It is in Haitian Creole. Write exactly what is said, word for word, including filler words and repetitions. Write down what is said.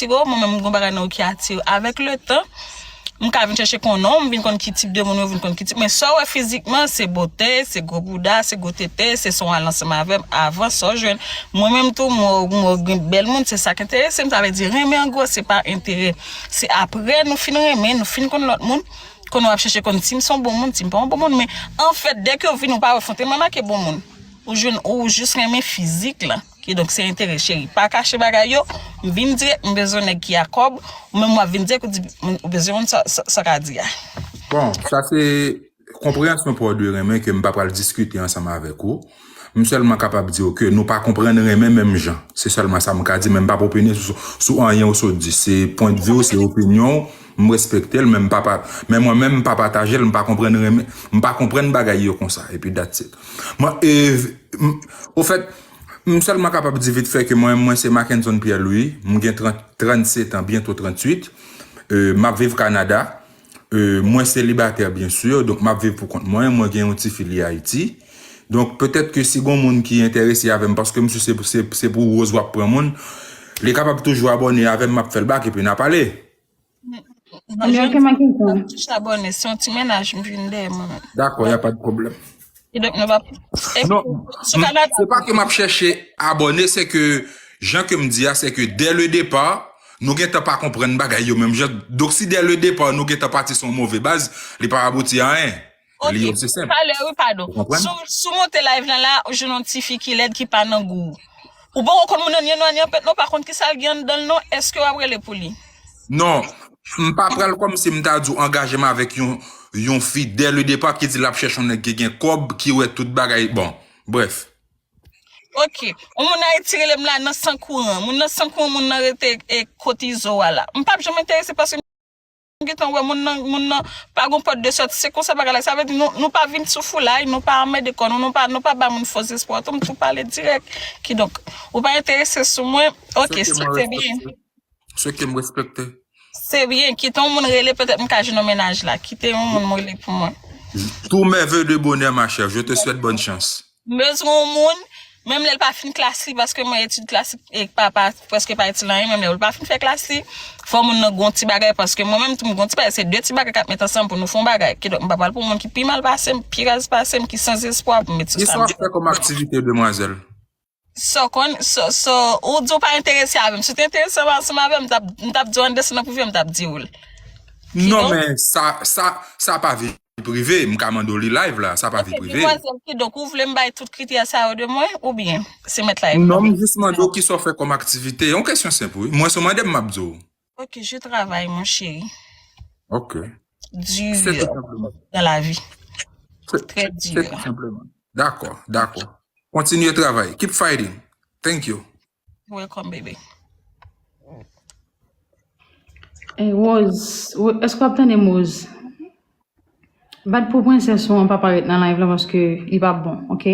atire w, mwen menm m gon bagay nan ou ki atire w. Avèk letan, m ka vin chèche konnen w, m vin konn ki tip de moun ou vin konn ki tip. Men sa w wè fizikman, se bote, se gwo bouda, se gwo tete, se sa w al ansanm avè m avan, sa w jwenn. Mwen menm tou, mwen, mwen gen bèl moun, se sa k enterese m. Sa vle di, renmen an gwo, se pa enterè. Se apre nou fin renmen, nou fin konn lòt moun, konnen w ap chèche konn si m se yon bon moun, si m pa yon bon moun. Men anfèt, dèke w vini, ou pa wè fwontelman make bon moun. Ou jwenn, ou jis renmen fizik la. Kidonk, se enterè, cheri. Pa kache bagay yo. M vin dirèk, m bezwen nèg ki a kòb. Ou menm w ap vin dirèk, ou di, ou bezwen moun sa, sa, sa ka di a. Bon, sa se konpreyansyon pa w de renmen ke m pa pral diskite ansanm avèk ou. M sèlman kapab di w ke nou pa konprann renmen menm jan. Se sèlman sa m ka di, men m p ap opine sou, sou anyen ou sot di. Se pwendvi w, se opinyon w, m respekte l, men m pa, pa, men mwen menm m pa pataje l, m pa konprann renmen, m pa konprann bagay yo konsa. Epi that's it. Mwen, e, m, ofèt, m sèlman kapab di vit fè ke mwen, mwen se Mackenson Pierre Louis, m gen trant, trannset an, byento tranntuit. E, m ap viv Kanada. E, mwen selibatè, byen si, donk m ap viv pou kont mwen, mwen gen yon ti fi li Ayiti. Donk, petèt ke si gon moun ki enterese avè m, paske m si se, se, se pou woz w ap pran moun, li kapab toujou abòne avè m, m ap fè l bak, epi n a pale. Anmyè ke Mackenson. Touche abòne, se yon ti mennaj, m vin dèyè mwen menm. Dakò, y a pas de problème. Kidonk, nou pa. Non, se pa ke m ap chèche abòne, se ke, jan ke m di a, se ke dès le départ, nou gentan pa konprann bagay yo menm jan. Donk, si dès le départ, nou gentan pati sou yon move baz, li pa abouti a anyen. Li yo, se senp. Talè, wi, padon. Si w monte live lan la, ou jwenn yon ti fi ki lèd, ki pa nan gou w. Ou poko konn moun nan ni an non, ni an pèt non, ou pa konn kisa l gen anndan l non, èske w ap rele pou li? Non, m pa pral kòmsi m ta di w angaje m avèk yon, yon fi dès le départ ki di l ap chèche yon nèg ki gen kòb, ki wè tout bagay. Bon, brèf. Ok. Yon moun Ayiti rele m la nan san kouran. Moun nan san kouran, moun nan rete e, kot Izo a la. M p ap janm enterese paske m gentan wè moun nan, moun nan pa gon pòt de sòti. Se konsa bagay la. Sa vle di nou, nou pa vin sou foulay, nou pa anmède kò nou, nou pa, nou pa ba moun fòs espwa. Tou m tou pale dirèk. Kidonk, ou pa enterese sou mwen. Ok, se byen. Se ke m respekte. Se byen. Kite yon moun rele, petèt m ka jwenn yon mennaj la. Kite yon moun m rele pou mwen. Tous mes vœux de bonheur, ma chère. Je te souhaite bonne chance. M bezwen yon moun, menm lè l pa fin klas li, paske mwen etid klasik e pa, pa, prèske pa itil anyen, menm lè l pa fin fè klas li, fò moun nan gon ti bagay, paske mwen menm tou m gon ti bagay, se de ti bagay k ap met ansanm pou nou fè yon bagay. Kidonk, m pa pral pou moun ki pi mal pase m, pi raz pase m, ki sanzespwa pou m met sou sa. Kisa w ap fè kòm aktivite, demwazèl? So, kon, so, so, ou di w pa enterese avè m. Si w te enterese ansanm avè m, m t ap, m t ap di w ann desann nan privye, m t ap di w l. Non, men sa, sa, sa pa vi prive, m ka mande w li live la, sa pa vi prive. Demwazèl, kidonk, ou vle m bay tout kritè sa yo de mwen, oubyen se mèt live? Non, m jis mande w kisa w fè kòm aktivite. Yon kesyon senp, wi. Mwen, si w mande m, m ap di w. Ok, je travaille, mon chéri. Ok. Dur dans la vie. Très dur. Dakò, dakò. Kontinye travay. Keep fighting. Thank you. Welcome, baby. Hey, Rose, èske w ap tande m, Rose? Bat pou prensès ou an pa parèt nan live la paske li pa bon, ok?